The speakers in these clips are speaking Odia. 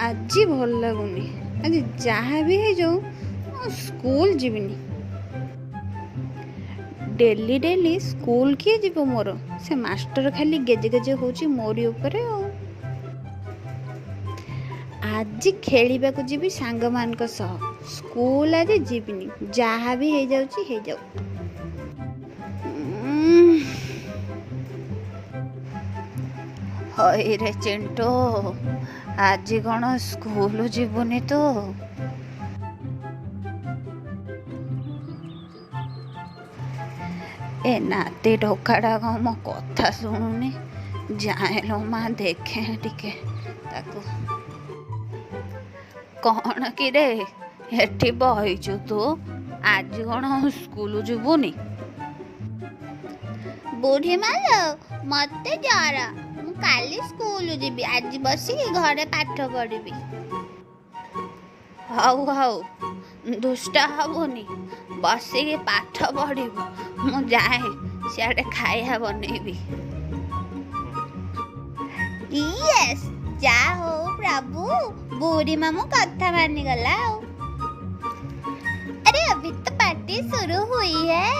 ଆଜି ଭଲ ଲାଗୁନି, ଆଜି ଯାହା ବି ହେଇଯାଉ ମୁଁ ସ୍କୁଲ ଯିବିନି। ଡେଲି ଡେଲି ସ୍କୁଲ କିଏ ଯିବ ମୋର? ସେ ମାଷ୍ଟର ଖାଲି ଗେଜେ ଗେଜେ ହେଉଛି ମୋରି ଉପରେ। ଆଉ ଆଜି ଖେଳିବାକୁ ଯିବି ସାଙ୍ଗମାନଙ୍କ ସହ, ସ୍କୁଲ ଆଜି ଯିବିନି, ଯାହା ବି ହେଇଯାଉଛି ହେଇଯାଉ। ହଇରେ ଚିଣ୍ଟୁ, ଆଜି କ'ଣ ସ୍କୁଲ ଯିବୁନି ତୁ? ଏ ନାତି ଢୋକାଟା କ'ଣ ମୋ କଥା ଶୁଣୁନି? ଯାଏ ଲୋ ମା, ଦେଖେ ଟିକେ ତାକୁ। କ'ଣ କିରେ, ଏଠି ବଇଛୁ ତୁ? ଆଜି କ'ଣ ସ୍କୁଲ ଯିବୁନି? ବୁଢ଼ୀ ମାଲୋ, ମତେ ଜର, ମୁଁ କାଲି ସ୍କୁଲ ଯିବି, ଆଜି ବସିକି ଘରେ ପାଠ ପଢ଼ିବି। ହଉ ହଉ, ଦୁଷ୍ଟ ହବୁନି, ବସିକି ପାଠ ପଢ଼ିବୁ। ମୁଁ ଯାଏ ସିଆଡ଼େ ଖାଇବା ବନେଇବି। ୟେସ୍, ଯା ହଉ ପ୍ରଭୁ, ବୁଢ଼ୀ ମାମୁଁ କଥା ମାନିଗଲା। ଆଉ अरे अभी तो पार्टी शुरू हुई है।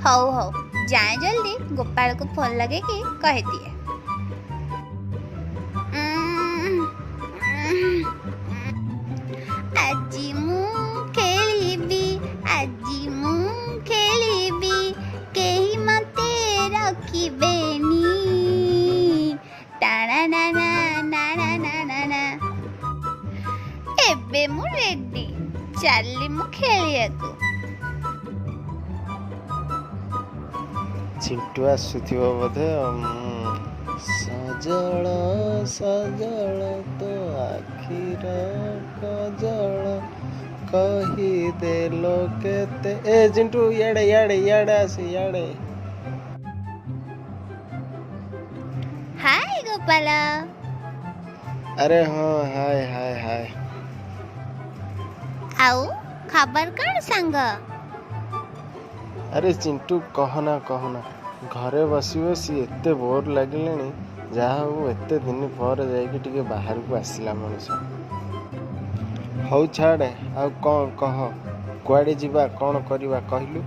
ହଉ ହଉ, ଯାଏ ଜଲ୍ଦି ଗୋପାଳକୁ ଫୋନ ଲଗେଇକି କହିଦିଏ। ଆଜି ମୁଁ ଖେଳିବି, ଆଜି ମୁଁ ଖେଳିବି, କେହି ମତେ ରଖିବେନି। ଟାଣା ନା ନା ନା ନା ନା ନା। ଏବେ ମୁଁ ରେଡି, ଚାଲି ମୁଁ ଖେଳିବାକୁ। ଚିଣ୍ଟୁ ଆସୁଥିବ ବୋଧେ। ସଜଳ ସଜଳ ତୋ ଆଖିର କଜଳ କହିଦେଲୋ କେତେ। ଏ ଚିଣ୍ଟୁ, ଇଆଡ଼େ ଇଆଡ଼େ ଇଆଡ଼େ ଆସ ଇଆଡ଼େ। ହାଇ ଗୋପାଳ। ଆରେ ହଁ, ହାଏ ହାଏ ହାଏ। ଆଉ ଖବର କ'ଣ ସାଙ୍ଗ? ଆରେ ଚିଣ୍ଟୁ, କହନା କହନା, ଘରେ ବସି ବସି ଏତେ ବୋର୍ ଲାଗିଲାଣି। ଯାହା ହଉ, ଏତେ ଦିନ ପରେ ଯାଇକି ଟିକେ ବାହାରକୁ ଆସିଲା ମଣିଷ। ହଉ ଛାଡ଼େ, ଆଉ କ'ଣ କହ, କୁଆଡ଼େ ଯିବା, କ'ଣ କରିବା କହିଲୁ?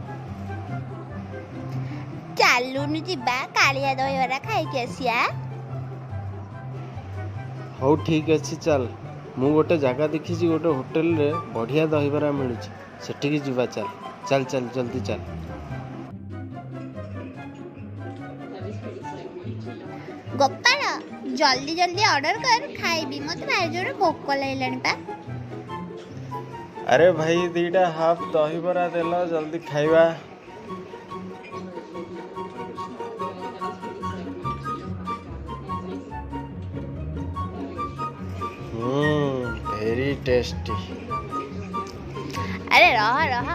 ଚାଲୁନୁ ଯିବା କାଳିଆ ଦହିବରା ଖାଇକି ଆସିବା। ହଉ ଠିକ୍ ଅଛି, ଚାଲ। ମୁଁ ଗୋଟେ ଜାଗା ଦେଖିଛି, ଗୋଟେ ହୋଟେଲରେ ବଢ଼ିଆ ଦହିବରା ମିଳୁଛି, ସେଠିକି ଯିବା। ଚାଲ ଚାଲ ଚାଲ, ଜଲ୍ଦି ଚାଲ। ଗୋପାଳ, ଜଲ୍ଦି ଜଲ୍ଦି ଅର୍ଡର କର, ଖାଇବି, ମତେ ଭାରି ଜୋରେ ଭୋକ ଲାଗିଲାଣି ପା। ଆରେ ଭାଇ, 2ଟା ହାଫ୍ ଦହିବରା ଦେଲ, ଜଲ୍ଦି ଖାଇବା। Very tasty. ଆରେ ରହ ରହ,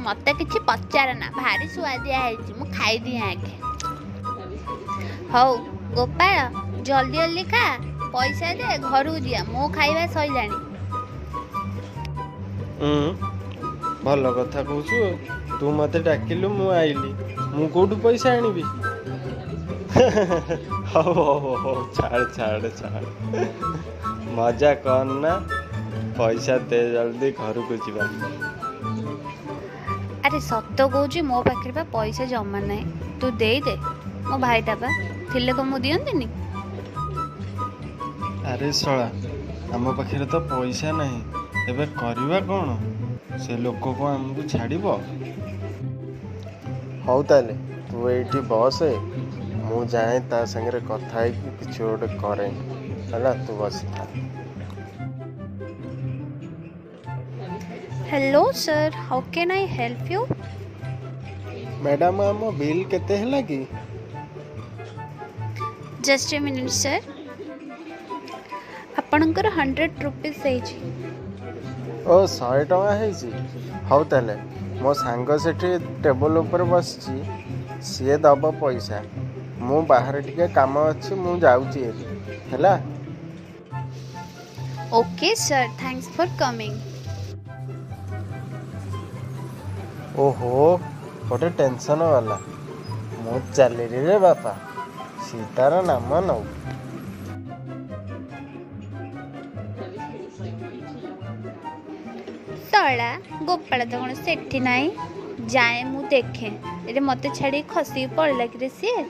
ମତେ କିଛି ପଚାରନା, ଭାରି ସୁଆଦିଆ ହେଇଛି, ମୁଁ ଖାଇଦିଏ ଆଗେ। ହଉ ଗୋପାଳ, ଜଲ୍ଦି ଜଲ୍ଦି ଖା, ପଇସା ଦେ, ଘରକୁ ଯିବା, ମୋ ଖାଇବା ସଇଲାଣି। ଭଲ କଥା କହୁଛୁ। ତୁ ମତେ ଡାକିଲୁ, ମୁଁ ଆଇଲି, ମୁଁ କୋଉଠୁ ପଇସା ଆଣିବି? ହଉ ହଉ ହଉ, ଛାଡ଼ ଛାଡ଼ ଛାଡ଼, ମଜା କର ନା, ପଇସା ଦେ ଜଲ୍ଦି, ଘରକୁ ଯିବା। ଆରେ ସତ କହୁଛି, ମୋ ପାଖରେ ବା ପଇସା ଜମା ନାହିଁ, ତୁ ଦେଇଦେ। ମୋ ଭାଇଟା ପା, ଥିଲେ କ'ଣ ମୁଁ ଦିଅନ୍ତିନି? ଆରେ ଶଳା, ଆମ ପାଖରେ ତ ପଇସା ନାହିଁ, ଏବେ କରିବା କ'ଣ? ସେ ଲୋକ କ'ଣ ଆମକୁ ଛାଡ଼ିବ? ହଉ ତାହେଲେ ତୁ ଏଇଠି ବସେ, ମୁଁ ଯାଏ ତା ସାଙ୍ଗରେ କଥା ହେଇକି କିଛି ଗୋଟେ କରେ। ହେଲା, ତୁ ବସିଥା। Hello sir, how can I help you? Madam, ଆମ ବିଲ୍ କେତେ ହେଲା କି? Just a minute sir. ଆପଣଙ୍କର 100 ରୁପିଜ୍ ହେଇଛି। ଓ, 100 ଟଙ୍କା ହେଇଛି। ହଉ ତାହେଲେ, ମୋ ସାଙ୍ଗ ସେଠି ଟେବୁଲ୍ ଉପରେ ବସିଛି, ସିଏ ଦବ ପଇସା। ମୁଁ ବାହାରେ ଟିକେ କାମ ଅଛି, ମୁଁ ଯାଉଛି ଏବେ, ହେଲା? Okay sir, thanks for coming. ଓହୋ, ଗୋଟେ ଟେନସନ୍ ଗଲା। ମୁଁ ଚାଲିଲି ରେ ବାପା, ସିଏ ତାର ନାମ ନଉ। ଶଳା ଗୋପାଳ ତ କ'ଣ ସେଠି ନାହିଁ। ଯାଏ ମୁଁ ଦେଖେ, ଏରେ ମୋତେ ଛାଡ଼ିକି ଖସିକି ପଳେଇଲା କିରେ ସିଏ।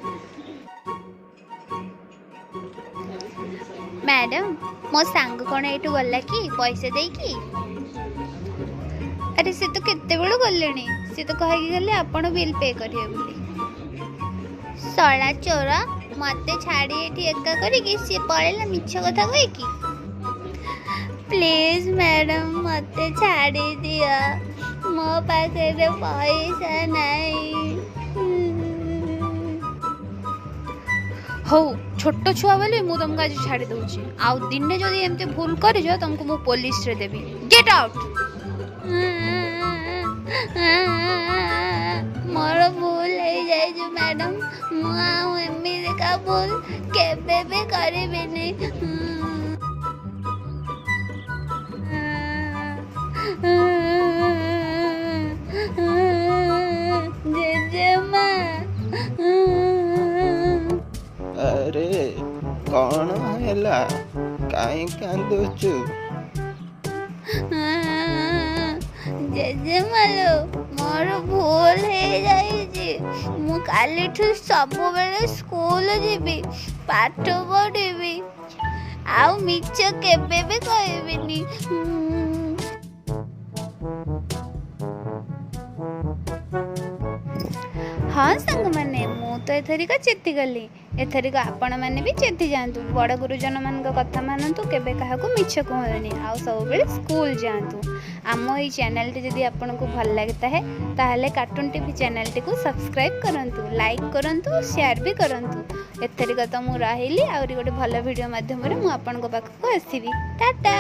ମ୍ୟାଡ଼ାମ୍, ମୋ ସାଙ୍ଗ କ'ଣ ଏଇଠୁ ଗଲା କି ପଇସା ଦେଇକି? ଆରେ ସେ ତ କେତେବେଳୁ ଗଲେଣି, ସେ ତ କହିକି ଗଲେ ଆପଣ ବିଲ୍ ପେ କରିବେ ବୋଲି। ଶଳା ଚୋର, ମୋତେ ଛାଡ଼ି ଏଠି ଏକା କରିକି ସିଏ ପଳେଇଲା ମିଛ କଥା କହିକି। ପ୍ଲିଜ୍ ମ୍ୟାଡ଼ାମ୍, ମୋତେ ଛାଡ଼ିଦିଅ, ମୋ ପାଖରେ ପଇସା ନାହିଁ। ହଉ, ଛୋଟ ଛୁଆ ବୋଲି ମୁଁ ତମକୁ ଆଜି ଛାଡ଼ି ଦେଉଛି। ଆଉ ଦିନେ ଯଦି ଏମିତି ଭୁଲ କରିଛ, ତମକୁ ମୁଁ ପୋଲିସରେ ଦେବି। Get out. ମୋର ଭୁଲ ହେଇଯାଇଛି ମ୍ୟାଡ଼ାମ୍, ମୁଁ ଆଉ ଏମିତିକା ଭୁଲ କେବେ ବି କରିବିନି। ଜେଜେମା। ଆରେ କ'ଣ ହେଲା, କାହିଁ କାନ୍ଦୁଛୁ? ଜେଜେମାଲୋ, ମୋର ଭୁଲ ହେଇଯାଇଛି। ମୁଁ କାଲିଠୁ ସବୁବେଳେ ସ୍କୁଲ ଯିବି, ପାଠ ପଢ଼ିବି, ଆଉ ମିଛ କେବେ ବି କହିବିନି। ହଁ ସାଙ୍ଗମାନେ, ମୁଁ ତ ଏଥରିକ ଚେତିଗଲି। ଏଥରିକ ଆପଣମାନେ ବି ଚେତି ଯାଆନ୍ତୁ। ବଡ଼ ଗୁରୁଜନମାନଙ୍କ କଥା ମାନନ୍ତୁ, କେବେ କାହାକୁ ମିଛ କୁହନ୍ତୁନି, ଆଉ ସବୁବେଳେ ସ୍କୁଲ ଯାଆନ୍ତୁ। ଆମ ଏଇ ଚ୍ୟାନେଲଟି ଯଦି ଆପଣଙ୍କୁ ଭଲ ଲାଗିଥାଏ, ତାହେଲେ କାର୍ଟୁନ୍ ଟିଭି ଚ୍ୟାନେଲଟିକୁ ସବସ୍କ୍ରାଇବ୍ କରନ୍ତୁ, ଲାଇକ୍ କରନ୍ତୁ, ସେୟାର ବି କରନ୍ତୁ। ଏଥରିକ ତ ମୁଁ ରହିଲି, ଆହୁରି ଗୋଟେ ଭଲ ଭିଡ଼ିଓ ମାଧ୍ୟମରେ ମୁଁ ଆପଣଙ୍କ ପାଖକୁ ଆସିବି। ଟାଟା।